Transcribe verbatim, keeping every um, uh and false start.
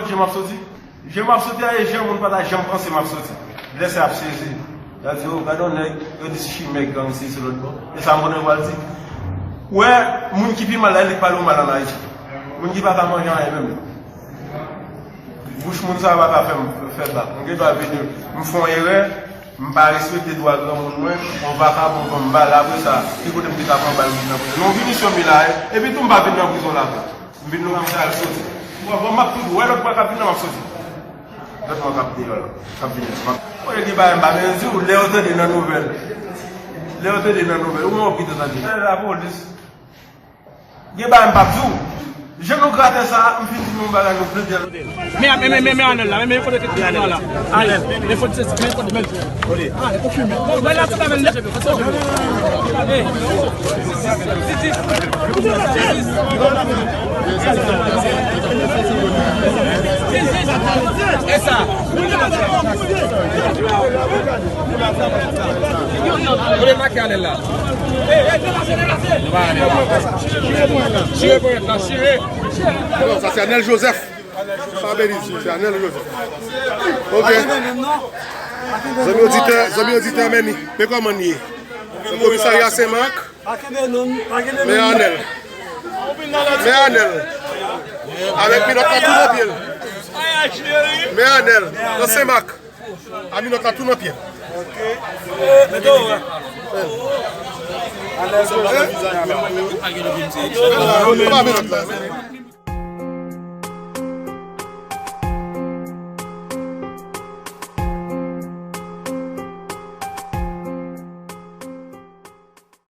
Jan m ap soti. Jan m ap soti a, e jan moun pa ta janm panse m ap soti. Lè sa y ap sezi. Y ap di, o, gade yon nèg, yo di se chimè gang, se, se lòt bò. E sa m konnen yo pral di. Ou wè, moun ki pi mal la, e li k pale w mal ann Ayiti. Moun ki pa ka manje anyen menm. Bouch moun sa a pa ka fè m fè bak. M gen dwa vini, m fè yon erè, m pa respekte dwa granmoun mwen, yon vakabon pran m bal, apre sa, ki kote m te ka pran bal m vin nan prizon? Non, m vini sou mi la, e, epi tou m pa vin nan prizon la tou. M vin nan prizon al soti. Bon, bon, m ap tou di w, wè lòt mwen k ap vin nan, m ap soti. Lòt mwen k ap deyò la, k ap vini la. Mwen gen bagay m pa bezwen di w, lè yo tande nan nouvèl. Lè yo tande nan nouvèl, ou menm w ap kite tande. Lapolis. Gen bagay m p ap di w. Jan nou grate sa, m fin di nou yon bagay nou plede. Men, men, men, men, men Anèl la, men, men foto ki la la. Anèl, men foto se, men foto, men. Bon, la, tout avè l. E sa. Kote make Anèl la? Chire ponyèt la, chire. Non, sa se Anèl Joseph. Pa Belize, se Anèl Joseph. Ok. Zanmi oditè, zanmi oditè, men ni. Men kòman n ye? Nan komisarya Senmak. Men Anèl. Men Anèl. Avèk minòt la tou nan pye l. Men Anèl. Nan Senmak. A minòt la tou nan pye l. Pa minòt la.